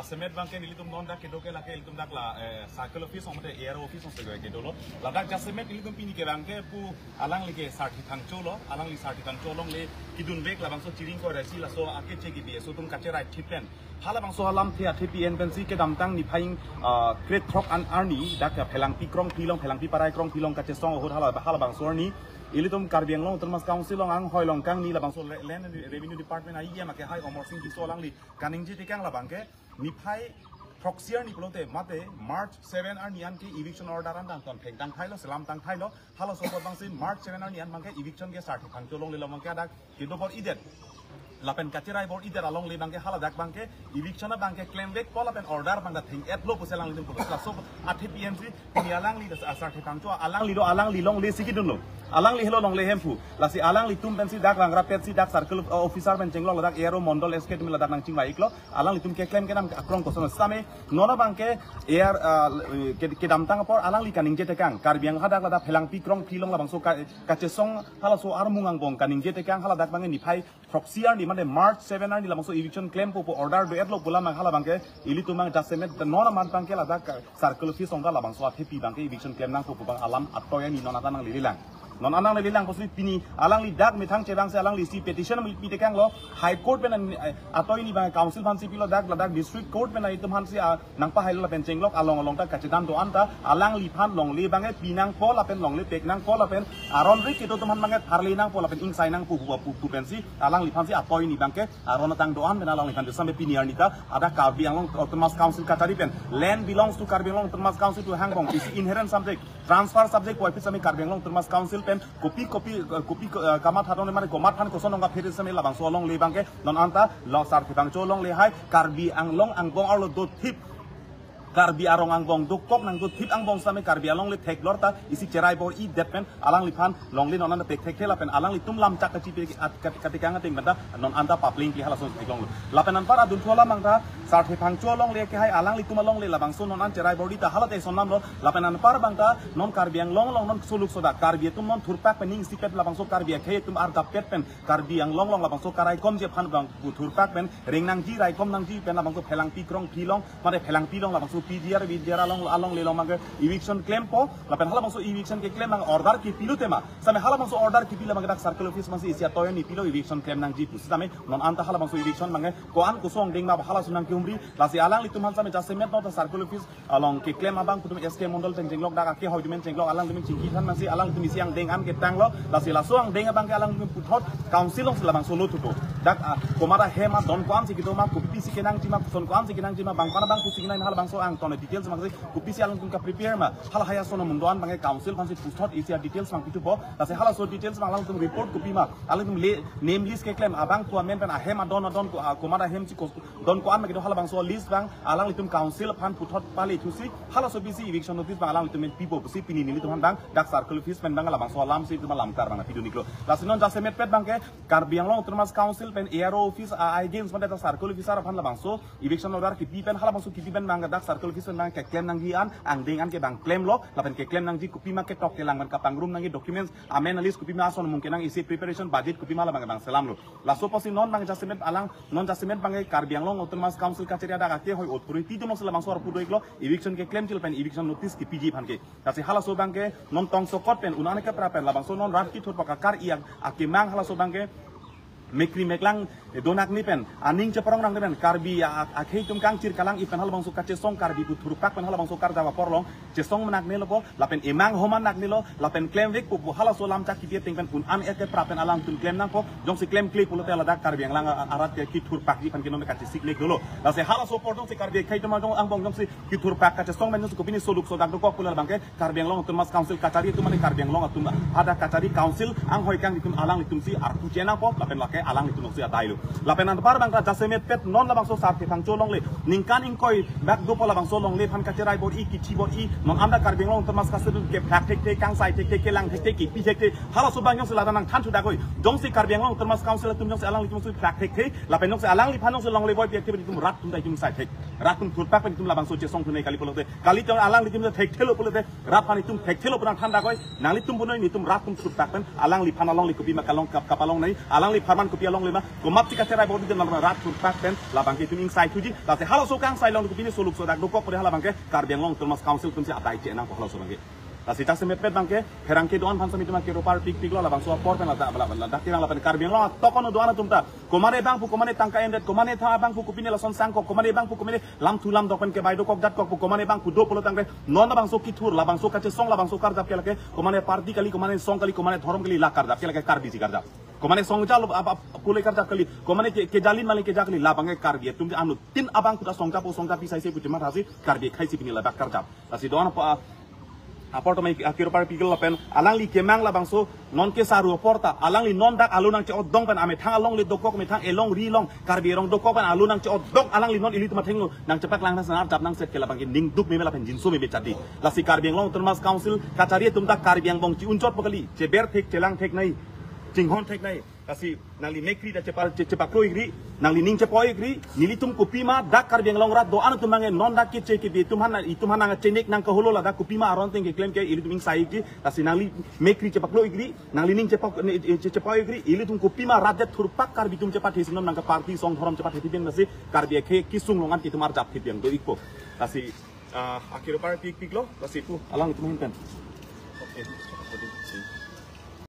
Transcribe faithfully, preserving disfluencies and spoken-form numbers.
Jasemet abangke nelitum non dak kedo ke lake ilitum dak la, eh, circle office along mate A R O office along si kedo lo. Ladak jasemet nelitum pini ke abangke pu alangli ke Sarthe Phangcho lo, alangli Sarthe Phangcho alongle kedun vek labangso Chiring Koirasi laso akeche ke B S O atum kacherai thip pen. Halabangso alamthe athepi en pensi kedamtang niphai, ah, krethrok an arni dak Phelangpi krongphli along, Phelangpi parai krongphli along kachesong ahut hala, halabangso arni ilitum Karbi Anglong Autonomous Council along anghoi along kangni labangso le-, Land and Revenue Department a-E M akehai Amarsing Tisso alangli kaningje tekang labangke niphai throksi arni pulote mate March seven arni an ke eviction order an dang ton thengtang thailo, selamtang thailo. Halaso apot abangsi March seven arni an abangke eviction ke Sarthe Phangcho alongle lo abangke adak kedo bor-idet lapen kacherai bor-idet alongle abangke haladak abangke eviction abangke klem vekpo lapen order abang ta theng-etlo pusi alanglitum pulo. Laso athepi ensi pini alangli, ah, Sarthe Phangcho alangli do, alangli longle si kedunlo. Alangli helo longle hemphu. Lasi alanglitum pensi dak rangrap petsi dak circle, uh, officer pen chenglok ladak A R O mondol S K atum ladak nangchingvai-iklo. Alanglitum keklem kenam akrong koson same non abangke A R, uh, ke-, kedamtang apor alangli kaningje tekang. Karbi Anglong hadak ladak Phelangpi krongphli along labangso ka-, kachesong halaso armung angbong kaningje tekang haladak abangke niphai throksi arni mate March seven arni labangso eviction klempo pu order do-etlo pu alam halabangke ilitum abang jasemet non amat abangke ladak circle office along labangso athepi abangke eviction klem nangpo pu abang alam atoi arni non anta nanglelelang. Non anta nanglelelang pusi pini alangli dak methang chevangsi alangli si petition pi tekanglo, High Court pen an, eh, atoi arni abang council aphansi pilo dak, ladak district court pen itum aphansi, ah, nangpahailo lapen chenglok along along ta kachedam do-an ta alangliphan longle abangke pi nangpo lapen longle pek nangpo lapen aron rik kedo atum aphan abangke tharle nangpo lapen ingsai nangpo pu, pu, pu pensi alangliphansi atoi arni abangke aron atang do-an pen alangliphan do same pini arni ta adak Karbi Anglong Autonomous Council kachari pen land belongs to Karbi Anglong Autonomous Council to hangbong, isi inherent subject, transfer subject pu aphi same Karbi Anglong Autonomous Council pen kopi kopi, eh, kopi, eh, kamatha dong mane komat aphan koson dong kaphere same labangso alongle abangke non anta lo Sarthe Phangcho alongle hai Karbi Anglong angbong arlo dothip, Karbi arong angbong dokok nangdothip angbong same Karbi alongle theklor ta isi cherai bor-idet pen alangliphan longle non anta pek thekthe lapen alanglitum lamchak kachipi at-, kat-, katikang ateng pen ta non anta papleng kli halason theklonglo. Lapen anpar adunthu alam abang ta Sarthe Phangcho alongle kehai alanglitum alongle labangso non an cherai bor-i ta hala ta eson namlo. Lapen anpar abang ta non Karbi Anglong along non soluk sodak Karbi atum non thurpak pen ning isipet labangso Karbi akhei atum argap pet pen Karbi Anglong along labangso karaikomji aphan abang pu thurpak pen reng nangji raikom nangji pen labangso Phelangpi krongphli along mate Phelangpi along labangso P G R, V G R along, alongle along abangke eviction klempo lapen halabangso eviction keklem abang order kepilo tema. Same halabangso order kepi labangke dak circle office aphansi isi atoi arni pilo eviction klem nangji pusi same non anta halabangso eviction abangke ko-an koson deng ma halason nangkehumri, lasi alanglitum aphan same jasemet non ta circle office along keklem abang pu atum S K mondol pen chenglok dak akehoi atum pen chenglok alangtum chingki than masi alangtum isi angdeng an ketanglo, lasi laso angdeng abangke alangtum puthot council alongsi labangso lo thupo. Dak, ah, komat ahem adon ko-ansi kedo ma kopisi kenangji ma koson ko-ansi kenangji ma bang ko-an abang pusi kenang halabangso angton details masi kopisi alangtum kaprepare ma halahai ason amung do-an abangke council aphansi puthot isi adetails abang pithupo. Lasi halaso details abang alangtum report kopi ma alangtum le name list keklem abang ko amen pen ahem adon adon ko, ah, komat ahemsi ko don ko-an ma kedo halabangso list abang alanglitum council aphan puthot pale thusi halaso bisi eviction notice abang alanglitum pen pipo pusi pini nelitum aphan abang dak circle office pen abang labangso alamsi itum alamkar abang pidun-iklo. Lasi non jasemet pet abangke Karbi Anglong Autonomous Council pen A R O office a-against mate dak circle officer aphan labangso eviction order kepi pen halabangso kepi pen abang dak circle office pen abang keklem nangji an angdeng an ke abang klemlo lapen keklem nangji kopi ma ketok kelang pen kapangrum nangji documents amen a-list kopi ma ason amung kenang isi preparation budget kopi ma labang abang selamlo. Laso apotsi non abang jasemet alang non jasemet abangke Karbi Anglong Autonomous Council kachari adak akehoi authority atum alongsi labangso arpu do-iklo eviction keklemji lapen eviction notice kepiji aphan ke. Lasi halaso abangke non tongsokot pen un-an kepra pen labangso non rat kethurpak akar-i ak-, akemang halaso abangke mekri meklang, eh, donak ni pen aning cheparong nang pen Karbi a-, a-, akhei atum kangchir kalang-i pen halabangso kachesong Karbi pu thurpak pen halabangso karjap apor along chesong menak nelopo lapen emang homan nak nelo lapen klemvekpo pu halaso lamchak kepi ateng pen un-an kepra pen alangtum klem nangpo, jongsi klemkle pulote ladak Karbi Anglong a-, arat ke kethurpakji aphan ke non kachesik lek dolo. Lasi halaso apor jongsi Karbi akhei atum ajong angbong jongsi kethurpak kachesong pen jongsi kopine soluk sodak dokok pulo abangke Karbi Anglong Autonomous Council kachari atum mane Karbi Anglong atum hadak kachari council anghoi kangni atum alanglitumsi arpu chenangpo lapen lake alanglitum alongsi adailo. Lapen anpar abang ta jasemet pet non labangso Sarthe Phangcho alongle ningkan ingkoi bak dopo labangso alongle aphan kacherai bor-i kithi bor-i non anta Karbi Anglong Autonomous Council atum kephlak thekthe, kangsai thekthe, kelang thekthe, kepi thekthe, halaso abang jongsi ladak nangthan thudak koi. Jongsi Karbi Anglong Autonomous Council atum jongsi alanglitum jongsi phlak thekthe lapen jongsi alangliphan jongsi longle boi pi thekthe itum rat atum ta itum sai thek. Rat atum thurpak pen itum labangso chesong thunei kali pulote, kali jong alanglitum thekthelo pulote rat aphan itum thekthelo pu nangthan dak koi. Nanglitum punoi nelitum rat atum thurpak pen alangliphan alongle kopi ma kalong kap-, kapalong nei, alangliphan kopi along lema, komat si kacherai bodi den lalu rat thurpak pen labang ke itum ingsai thuji. Lasi halaso kangsai along kopine soluk sodak dokok pore halabang ke Karbi Anglong Autonomous Council atum si adai chenangpo halaso abang ke. Lasi jasemet pet abang ke pherangke do-an aphan sami itum akero parpikpiklo labangso apor pen ladak ladak ladak tirang lapen Karbi Anglong atokon do-an atum ta. Komane abang pu komane tangka endet, komane tha abang pu kopine lason sangkok, komane abang pu komane lam thu lam dok pen kebai dokok datkok pu komane abang pu do pulo tangte non labangso kithur, labangso kachesong, labangso karjap ke lake komane party kali, komane song kali, komane dhorom kali, la karjap ke lake Karbi si karjap. Komane song jalo ap ap pule karjap kali, komane ke kejalin mali keja kali, labang ke Karbi atum ke anuttin abang pu ta song japo song japi sai se pu chemat hasi Karbi khei si pini ladak karjap. Lasi do-an apa apor tome akero parpiklo lapen alangli kemang labangso non ke saru apor ta alangli non dak alo nangche-odong pen amethang alongle dokok, methang elong ri long Karbi erong dokok pen alo nangche-odong alangli non ilitum athengno nangchepaklang nang senar jap nang set ke labang ke ning duk meme lapen jinso meme chadi. Lasi Karbi Anglong Autonomous Council kachari atum ta Karbi angbong chi-unchot po kali, cheber thek chelang thek nai, chinghon thek nai. Lasi nangli mekri ta chepa che- chepaklo ikri, nangli ning chepo ikri, nelitum kopima dak Karbi Anglong rat do-an atum abang ke non dak keche kebi itum aphan itum aphan nangchenek nangkaholo ladak kopima aron ateng keklem ke ilitum ingsai ikri. Lasi nangli mekri chepaklo ikri, nangli ning chepo ne- che- chepo ikri, ilitum kopima rat det thurpak Karbi atum chepathe si non nangke party song dhorom chepathe thipin lasi Karbi akhei kesung along an ke itum arjap thipin do ikpo. Lasi ah, akero parpikpiklo, lasi pu alangtum ahin pen. Okay.